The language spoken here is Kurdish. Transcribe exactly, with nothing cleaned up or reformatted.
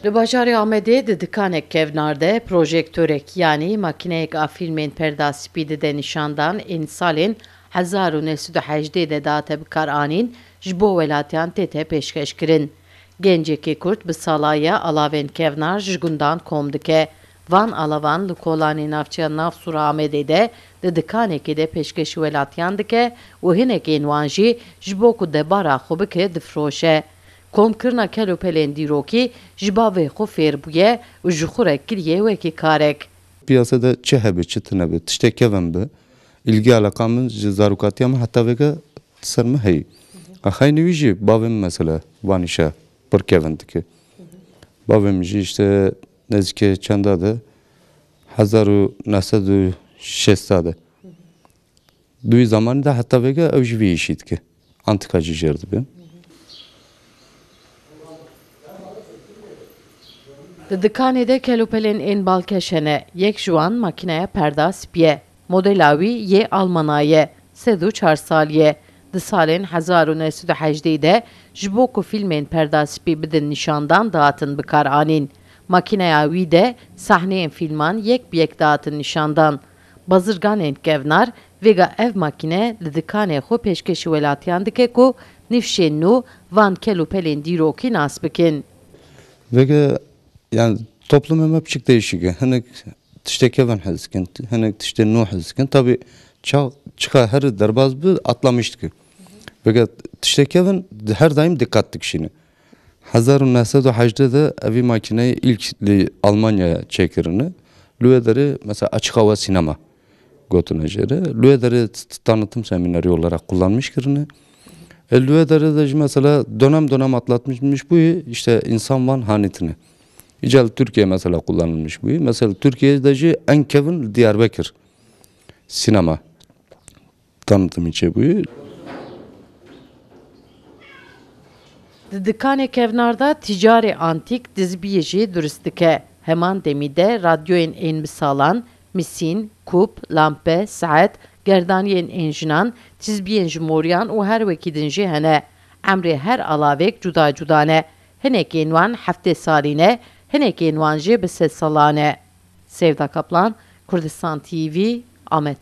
Li bajarê Amedê di dikanek kevnar de projektorek, yanî makîneyek a fîlmên perda spî dide nîşandan, ên salên hezar û neh sed û hejdeh de date bikaranîn, ji bo welatiyan tête pêşkeş kirin. Gencekê Kurd bi sala ye alavên kevnar ji gundan kom dike. Van alavan li kolanê navçeya Navsûra Amedê de di dikanekê de pêşkêşî welatiyan dike û hinekên wan jî ji bo ku debara xwe bike difiroşe. Komkirina kel û pelên dîrokî ji bavê xwe fêr bûye û ji xwe re kiriye wekî karek. Piyasede çi hebe, çi tune be, tiştê kevin be, îlgî eleqa min ji zarokatiya min heta vêga ser min heye. A xeynî wî jî bavê min mesela van îşa pir kevin dike. Bavê min jî işte nêzîkê çenda de, hezar û neh sed û şêst de. Di wî zamanî de heta vêga ew jî vî îşî dike. Antîka jî jêr dibe. Di dikanê de kel û pelên ên balkêş hene. Yek ji wan makîneya perda spî ye. Modela wî yê Almana ye. Sed û çar salî ye. Di salên hezar û neh sed û hejdeh de ji bo ku fîlmên perda spî bidin nîşandan dihatin bikaranîn. Makîneya wî de sahneyên fîlman yek bi yek dihatin nîşandan. Bazirganên kevnar vêga ev makîne li dikanê xwe pêşkêşî welatiyan dike ku nifşên nû van kel û pelên dîrokî nas bikin. Vêga, yani, toplumê me piçik değişik e. Hinek tiştê kevin hez dikin, hinek tiştê nû hez dikin. Tabii çax çiqa her derbaz bi, atlamış dike. Vêga tiştê kevin di-, her daim dikkat dikişîne. Hezar û neh sed û hejdeh de evî makîneyê ilk li Almanya çêkirine. Li wê derê mesela açık hava sinema gotine jê re. Li wê derê t-, t-, tanıtım semineri olarak kullanmış kirine. E, li wê derê de jî mesela dönem dönem atlatmış bûyî, işte insan van hanîtine. Îca li Türkiye mesela kullanılmış bûyî. Mesela Türkiye de jî en kevin li Diyarbekir sinema tanıtımı çêbûyî. Di dikanê kevnar de tîcarê antîk dizbiyê jî durist dike. Heman demî de radyoyên ên bi salan, misîn, kûp, lampe, saet, gerdaniyên ên jinan, tizbiyên ji moriyan û her wekî din jî hene. Emrê her alavêk cuda cuda ne. Hinekên wan heftê salî ne, hinekên wan jî bi sed salan e. Sevda Kaplan, Kurdistan T V, Amed.